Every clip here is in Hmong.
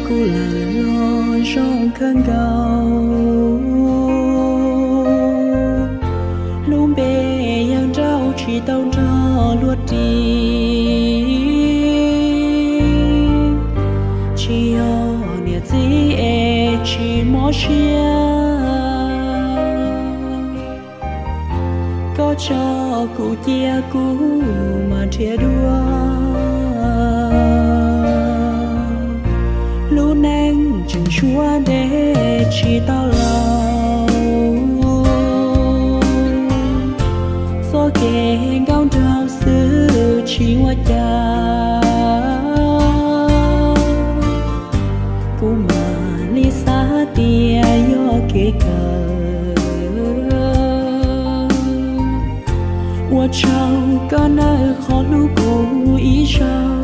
Kuv lawm los zoo kawg nkaus, lub npe yawg nrauj tsis tau nrog luag ris. Tsis yog niam txiv es tsis mob siab, koj tso kuv cia kuv mam nrhiav dua. Lub neej tseem suav ntev tsis tau laus, txoj kev nkauj nraug xwb tsis ua cas. Kuv mam li xav tias yog kev kawm, ua tsaug koj nawb qhov hlub kuv ib zaug.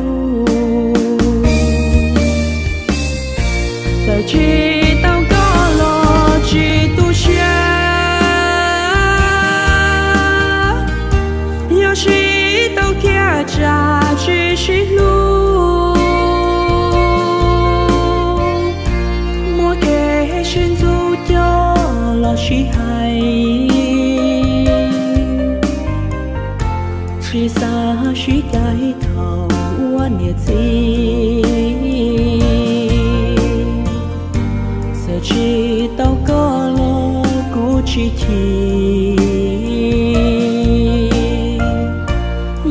Txawm tsis tau koj los tsis tu siab, yog sib tau kiag tsam tsis sib hlub. Muaj kev sib ntxub coj los sib hais, tsis xav sib cais thaum ua niam txiv. Txawm tsis tau koj los kuv tsis chim,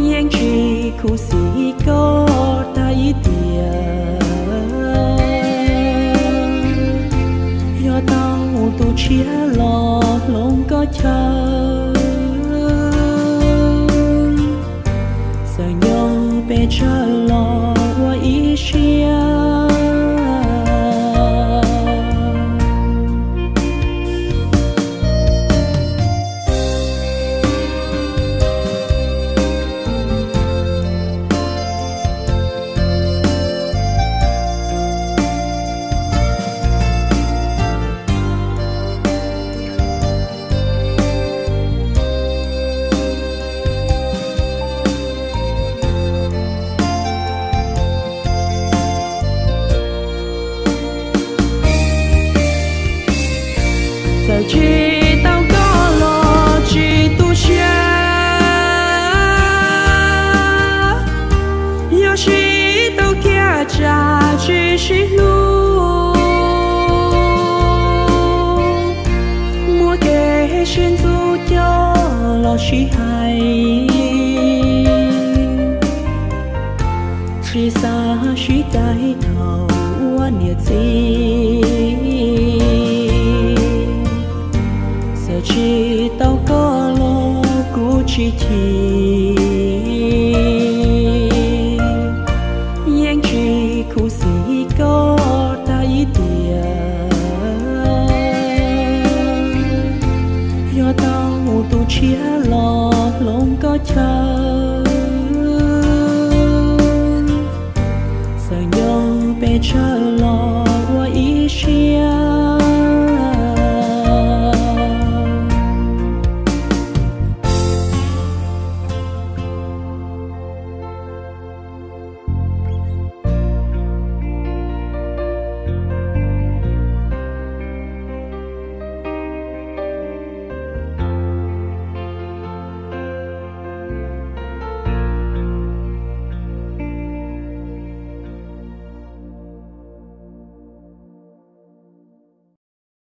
yeej tsis khuv xim koj tag ib tiam. Yog tau tus tshiab los hloov koj chaw, txawm nco pes tsawg los ua ib siab. Txawm tsis tau koj los tsis tu siab, yog sib tau kiag tsam tsis sib hlub. Muaj kev sib ntxub coj los sib hais, tsis xav sib cais thaum ua niam txiv. Txawm tsis tau koj los kuv tsis chim, yeej tsis khuv xim koj tag ib tiam. Yog tau tus tshiab los hloov koj chaw, txawm nco pes tsawg los ua ib siab.